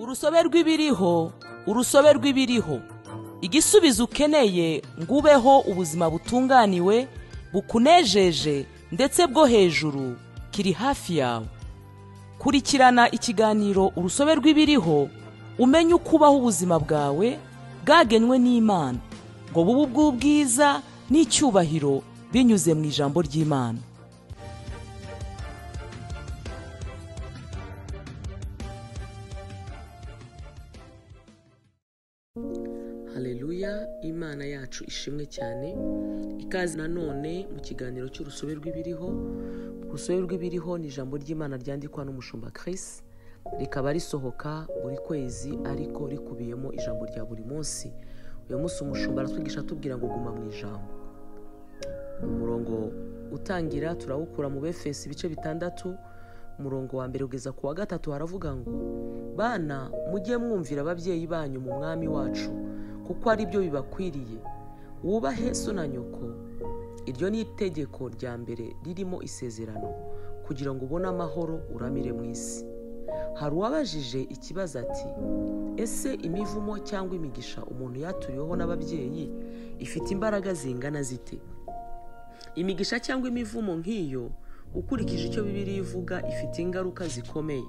Urusobe rw'ibiriho, urusobe rw'ibiriho. Igisubizo ukeneye ngo ubeho ubuzima butunganiwe, bukunejeje ndetse bwo hejuru kiri hafi yawe. Kurikirana ikiganiro urusobe rw'ibiriho, umenye uko ubaho ubuzima bwawe bwagenwe n'Imana ngo bube ubw'ubwiza n'icyubahiro binyuze mu ijambo ry'Imana. Haleluya, Imana yacu ishimwe cyane. Ikaze nanone mu kiganiro cy'urusobe rw'ibiriho. Urusobe rw'ibiriho ni ijambo ry'Imana ryandikwa n'umushumba Chris, rikaba risohoka buri kwezi ariko rikubiyemo ijambo rya buri munsi. Uyu munsi umushumba aratwigisha atubwira ngo guma mu ijambo. Umurongo utangira turawukura mu Befesi ibice 6, umurongo wa 1 kugeza ku wa 3, haravuga ngo: Bana, mujye mwumvira ababyeyi banyu mu mwami wacu, kuko ari byo bibakwiriye. Wubahe so na nyoko, iryo ni itegeko rya mbere ririmo isezerano, kugira ngo ubone amahoro uramire mu isi. Hari uwabajije ikibazo ati: ese imivumo cyangwa imigisha umuntu yaturiweho n'ababyeyi ifite imbaraga zingana zite? Imigisha cyangwa imivumo nk'iyo, ukurikije icyo Bibiliya ivuga, ifite ingaruka zikomeye.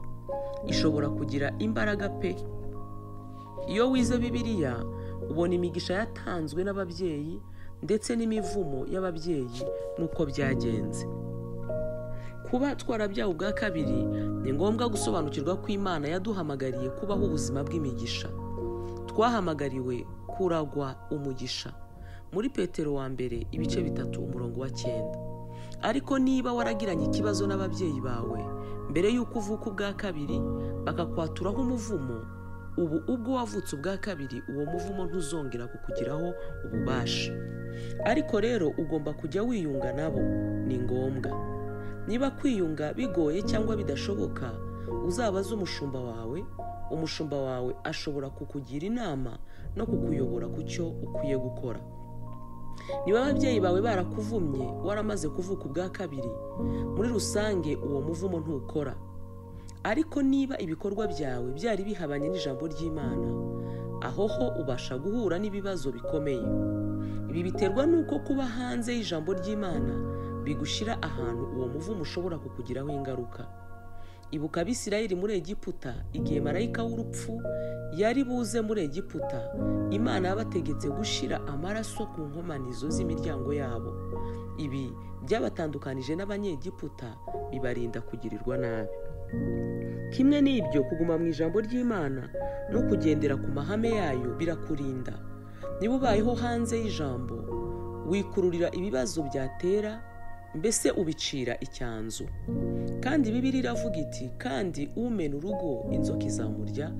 Ishobora kugira imbaraga pe. Iyo wize Bibiliya ubona imigisha yatanzwe n'ababyeyi ndetse n'imivumo y'ababyeyi nuko byagenze. Kuba twarabyawe ubwa kabiri, ni ngombwa gusobanukirwa ko Imana yaduhamagariye kubaho ubuzima bw'imigisha. Twahamagariwe kuragwa umugisha. Muri Petero wa mbere ibice 3 umurongo wa 9. Ariko niba waragiranye ikibazo n'ababyeyi bawe mbere y'uko uvuka ubwa kabiri, bakakwaturaho umuvumo, ubu ubwo wavutse ubwa kabiri uwo muvumo ntuzongera kukugiraho ububasha. Ariko rero ugomba kujya wiyunga nabo, ni ngombwa. Niba kwiyunga bigoye cyangwa bidashoboka, uzabaze umushumba wawe. Umushumba wawe ashobora kukugira inama no kukuyobora ku cyo ukwiye gukora. Niba ababyeyi bawe barakuvumye waramaze kuvuka ubwa kabiri, muri rusange uwo muvumo ntukora. Ariko niba ibikorwa byawe byari bihabanye n'ijambo ry'Imana, aho ho ubasha guhura n'ibibazo bikomeye. Ibi biterwa n'uko kuba hanze y'ijambo ry'Imana bigushira ahantu uwo muvumo ushobora kukugiraho ingaruka. Ibuka Abisirayeli muri Egiputa, igihe marayika w'urupfu yari buze muri Egiputa, Imana yabategetse gushira amaraso ku nkomanizo z'imiryango yabo. Ibi byabatandukanije n'Abanyegiputa, bibarinda kugirirwa nabi. Kimwe n'ibyo, kuguma mu ijambo ry'Imana no kugendera ku mahame yayo birakurinda. Niba ubayeho hanze y'ijambo, wikururira ibibazo byatera, mbese ubicira icyanzu. Kandi Bibiliya iravuga iti: kandi umena urugo inzoka izamurya.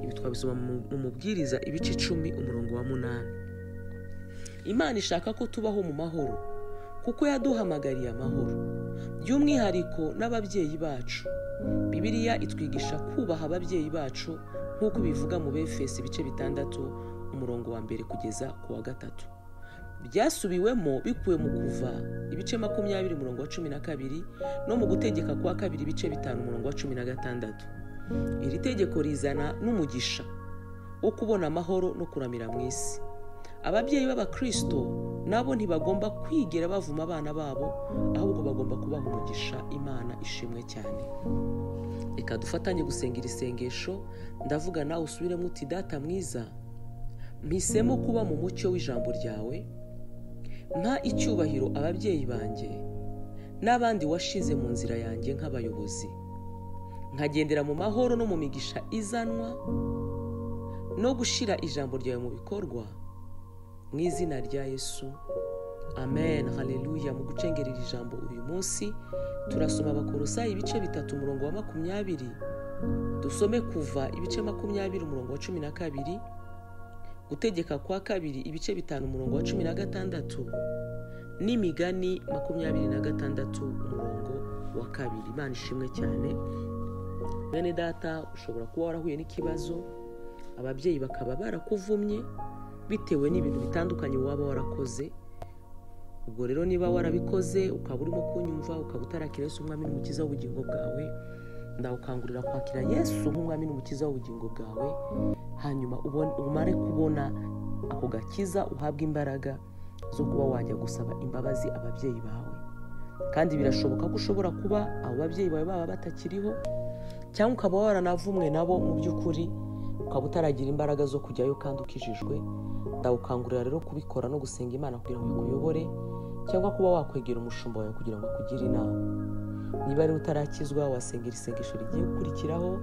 Ibi twabisoma mu Mubwiriza ibice 10 umurongo wa 8. Imana ishaka ko tubaho mu mahoro, kuko yaduhamagariye amahoro, by'umwihariko n'ababyeyi bacu. Bibiliya itwigisha kubaha ababyeyi bacu nk'uko bivuga mu Befesi ibice 6 umurongo wa 1 kugeza ku wa 3. Byasubiwemo bikuwe mu Kuva ibice 20 umurongo wa 12 no mu Gutegeka kwa kabiri ibice 5 umurongo wa 16. Iri tegeko rizana n'umugisha wo kubona amahoro no kuramira mu isi. Ababyeyi b'Abakristo nabo ntibagomba kwigera bavuma abana babo, ahubwo bagomba kubaha umugisha. Imana ishimwe cyane. Reka dufatanye gusenga iri sengesho. Ndavuga nawe usubiremo uti: Data mwiza, mpisemo kuba mu mucyo w'ijambo ryawe. Mpa icyubahiro ababyeyi banjye n'abandi washize mu nzira yanjye nk'abayobozi, nkagendera mu mahoro no mu migisha izanwa no gushira ijambo ryawe mu bikorwa, mu izina rya Yesu, amen. Haleluya. Mu gucengerera ijambo uyu munsi turasoma Abakolosayi ibice 3 umurongo wa 20, dusome Kuva ibice 20 umurongo wa 12, Gutegeka kwa kabiri ibice 5 umurongo wa 16, n'Imigani 26 umurongo wa 2. Imana ishimwe cyane. Bene data, ushobora kuba warahuye n'ikibazo, ababyeyi bakaba barakuvumye bitewe n'ibintu bitandukanye waba warakoze. Ubwo rero niba warabikoze ukaba urimo kunyumva, ukaba utarakira Yesu Umwami n'Umukiza w'ubugingo bwawe, Ndagukangurira kwakira Yesu nk'umwami n'umukiza w'ubugingo bwawe, hanyuma umare kubona ako gakiza, uhabwe imbaraga zo kuba wajya gusaba imbabazi ababyeyi bawe. Kandi birashoboka ko ushobora kuba abo babyeyi bawe baba batakiriho, cyangwa ukaba waranavumwe nabo mu by'ukuri, ukaba utaragira imbaraga zo kujyayo kandi ukijijwe. Ndagukangurira rero kubikora no gusenga Imana kugira ngo ikuyobore, cyangwa kuba wakwegera umushumba wawe kugira ngo akugire inama. Niba rero utarakizwa, wasengera isengesho rigiye gukurikiraho,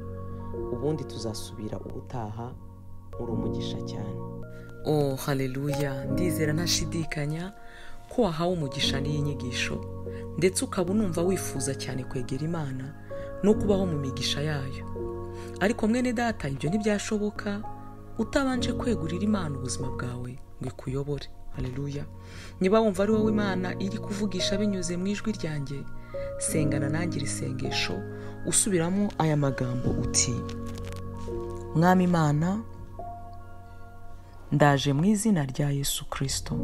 ubundi tuzasubira ubutaha. Uri umugisha cyane. Oh, haleluya! Ndizera ntashidikanya ko wahawe umugisha n'iyi nyigisho, ndetse ukaba unumva wifuza cyane kwegera Imana no kubaho mu migisha yayo. Ariko mwene data, ibyo ntibyashoboka utabanje kwegurira Imana ubuzima bwawe ngo ikuyobore. Haleluya! Niba wumva ari wowe Imana iri kuvugisha binyuze mu ijwi ryanjye, sengana nanjye iri sengesho usubiramo aya magambo uti: Mwami Imana, ndaje mu izina rya Yesu Kristo.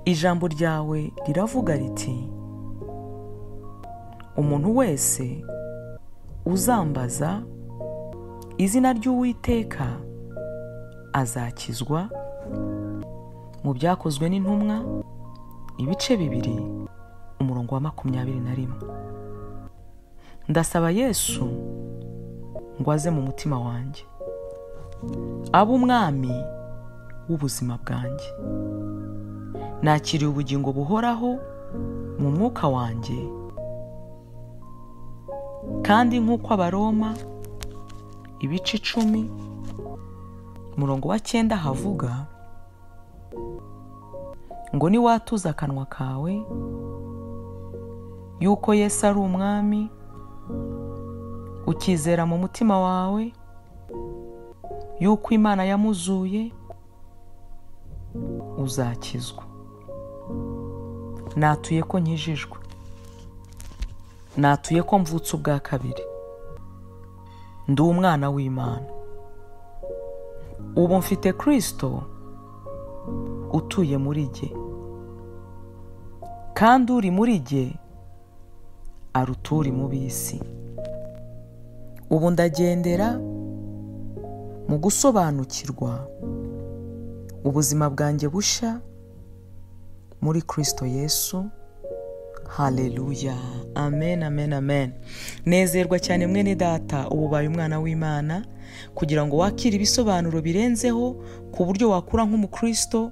Ijambo ryawe riravuga riti: umuntu wese uzambaza izina ry'Uwiteka azakizwa. Mu Byakozwe n'Intumwa ibice 2 umurongo wa 21. Ndasaba Yesu ngo aze mu mutima wanjye, abe umwami w'ubuzima bwanjye. Nakiriye ubugingo buhoraho mu mwuka wanjye, kandi nk'uko Abaroma ibice 10 umurongo wa 9 havuga ngo: niwatuza akanwa kawe yuko Yesu ari umwami, ukizera mu mutima wawe yuko Imana yamuzuye, uzakizwa. Natuye ko nkijijwe, natuye ko mvutse ubwa kabiri, ndi umwana w'Imana. Ubu mfite Kristo utuye muri jye, kandi uri muri jye aruta uri mu b'isi. Ubu ndagendera mu gusobanukirwa ubuzima bwanjye bushya muri Kristo Yesu. Haleluya! Amen, amen, amen. Nezerwa cyane mwene data, ubu ubaye umwana w'Imana, kugira ngo wakire ibisobanuro birenzeho ku buryo wakura nk'umukristo,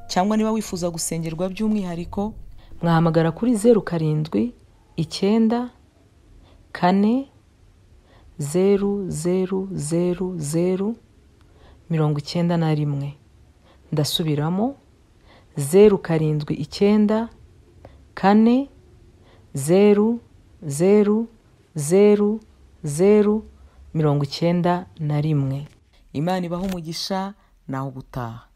cyangwa niba wifuza gusengerwa by'umwihariko, mwahamagara kuri 0 7 9 4 0 0 0 0 91. Ndasubiramo: 0 7 9 4 0 0 0 0 91. Imana ibahe umugisha, naho ubutaha.